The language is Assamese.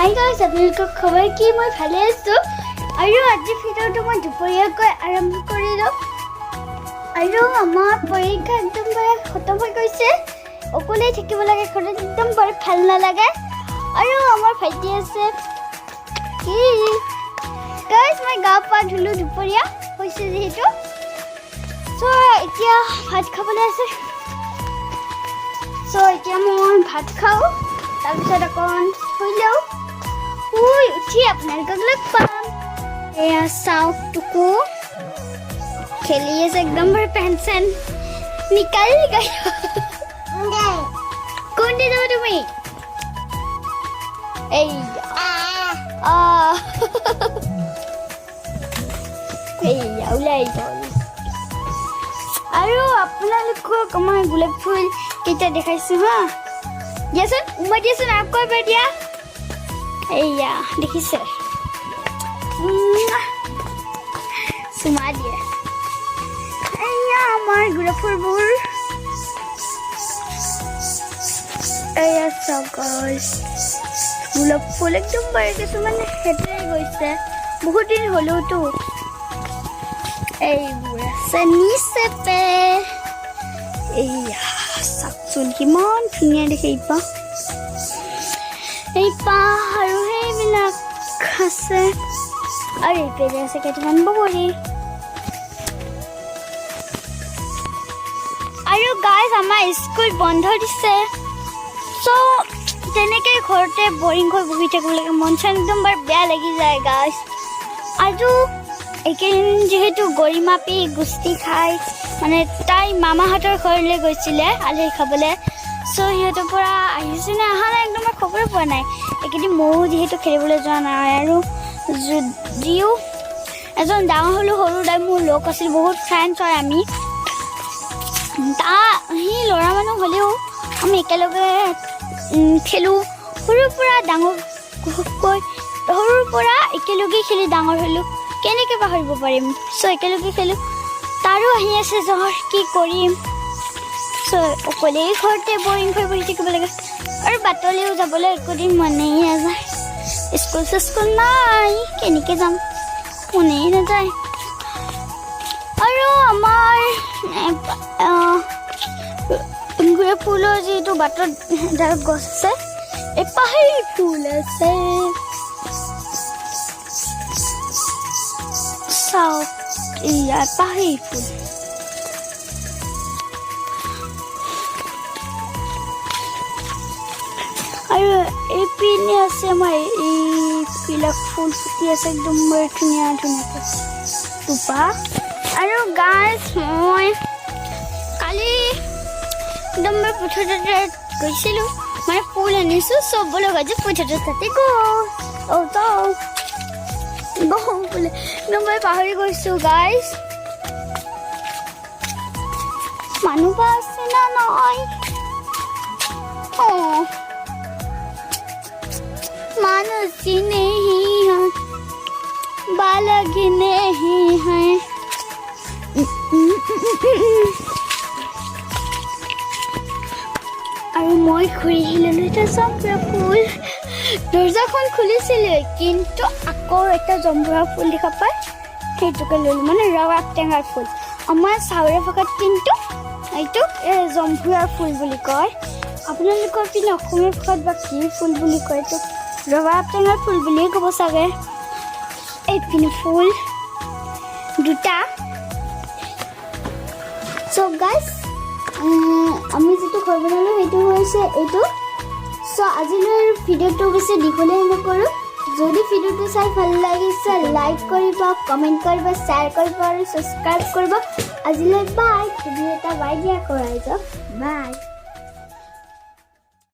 হাই গাইজ, আপোনালোকৰ খবৰ কি? মই ভালে আছোঁ। আৰু আজি ভিডিঅ'টো মই দুপৰীয়াকৈ আৰম্ভ কৰিলোঁ। আৰু আমাৰ পৰীক্ষা একদম বাৰু খতম হৈ গৈছে। অকলেই থাকিব লাগে ঘৰত, একদম বৰ ভাল নালাগে। আৰু আমাৰ ভাইটি আছে। কি গাইজ, মই গা পা ধুলোঁ, দুপৰীয়া হৈছে যিহেতু। চ' এতিয়া ভাত খাবলৈ আছে। চ' এতিয়া মই ভাত খাওঁ, তাৰপিছত অকণ শুই লওঁ। শুই উঠি আপোনালোকক লগ পাম। এয়া চাওক, টুকু খেলি আছে। একদম বাৰু পেন চেন निकल गया। কোনটি যাব তুমি? এই আহ, এইয়া ওলাই গ'ল। আৰু আপোনালোকক আমাৰ গোলাপ ফুল কেইটা দেখাইছো। হা, দিয়াচোন, উমা, দিয়াচোন আকৌ এবাৰ দিয়া। এইয়া দেখিছে, উম্মুৱা। চুমা দিয়ে। এইয়া আমাৰ গোলাপ ফুলবোৰ। এইয়া চাওক guys, গোলাপ ফুল একদম বাৰে কিছুমান হেঁতেৰে গৈছে, বহুত দিন হ'লেওতো। এইবোৰ আছে নিচেপে। এইয়া চাওকচোন, কিমান ধুনীয়া দেখে। এইপা এইপা আৰু সেইবিলাক আছে। আৰু এইপিনে আছে কেইটামান বগৰী। আৰু গাইজ, আমাৰ স্কুল বন্ধ দিছে। চ' তেনেকৈ ঘৰতে বৰিং হৈ বহি থাকিব লাগে। মন চন একদম বৰ বেয়া লাগি যায় গাইজ। আৰু এইকেইদিন যিহেতু গৰিমা পি গুষ্টি খাই, মানে তাই মামাহঁতৰ ঘৰলৈ গৈছিলে আলহী খাবলৈ। চ' সিহঁতৰ পৰা আহিছে নে অহা নাই, একদম মই খবৰে পোৱা নাই। এইকেইদিন ময়ো যিহেতু খেলিবলৈ যোৱা নাই। আৰু যদিও এজন ডাঙৰ হ'লেও সৰু দাই মোৰ লগ আছিল, বহুত ফ্ৰেণ্ডছ হয় আমি। সি ল'ৰা মানুহ হ'লেও আমি একেলগে খেলোঁ। সৰুৰ পৰা ডাঙৰকৈ, সৰুৰ পৰা একেলগে খেলি ডাঙৰ হ'লোঁ, কেনেকৈ পাহৰিব পাৰিম? চ' একেলগে খেলোঁ। তাৰো আহি আছে জ্বৰ, কি কৰিম? চ' অকলেই ঘৰতে বৰিং হৈ বহি থাকিব লাগে। আৰু বাটলৈও যাবলৈ একোদিন মনেই নাযায়। স্কুল চিস্কুল নাই, কেনেকৈ যাম? মনেই নাযায়। আৰু আমাৰ গোলাপ ফুলৰ যিটো বাটত এডাল গছ আছে, এপাহি ফুল আছে। চাওক, এয়া এপাহি ফুল। আৰু এইপিনে আছে আমাৰ এইবিলাক ফুল ফুটি আছে, একদম বৰ ধুনীয়া ধুনীয়াকৈ টোপা। আৰু গাইজ, মই কালি একদম মই পথাৰতে গৈছিলোঁ, মানে ফুল আনিছোঁ। চব বলক, আজি পথাৰতে তাতে গৈ। অ' যাওঁ বোলে, একদম মই পাহৰি গৈছোঁ গাইজ। মানুহ বা আছে না নাই? অঁ, मानसी नहीं है, बालक नहीं है। আৰু মই ঘূৰি আহিলোঁ। এটা জম্বুৰা ফুল, দৰ্জাখন খুলিছিলোঁ, কিন্তু আকৌ এটা জম্বুৰা ফুল দেখা পাই সেইটোকে ল'লোঁ, মানে ৰবাব টেঙাৰ ফুল। আমাৰ চাউৰীয়া ভাষাত কিন্তু এইটোক জম্বুৰাৰ ফুল বুলি কয়। আপোনালোকৰ পিনে অসমীয়া ভাষাত বা কি ফুল বুলি কয়? এইটো ৰবাব টেঙাৰ ফুল বুলিয়ে ক'ব চাগে। এইপিনে ফুল দুটা। চ' গাইজ, আমি যিটো ঘৰ বনালোঁ সেইটো হৈছে এইটো। চ' আজিলৈ ভিডিঅ'টো বেছি দীঘলীয়া নকৰোঁ। যদি ভিডিঅ'টো চাই ভাল লাগিছে, লাইক কৰিব, কমেণ্ট কৰিব, শ্বেয়াৰ কৰিব আৰু ছাবস্ক্ৰাইব কৰিব। আজিলৈ বাই। ভিডিঅ' এটা বাই দিয়া কৰাই যাওক। বাই।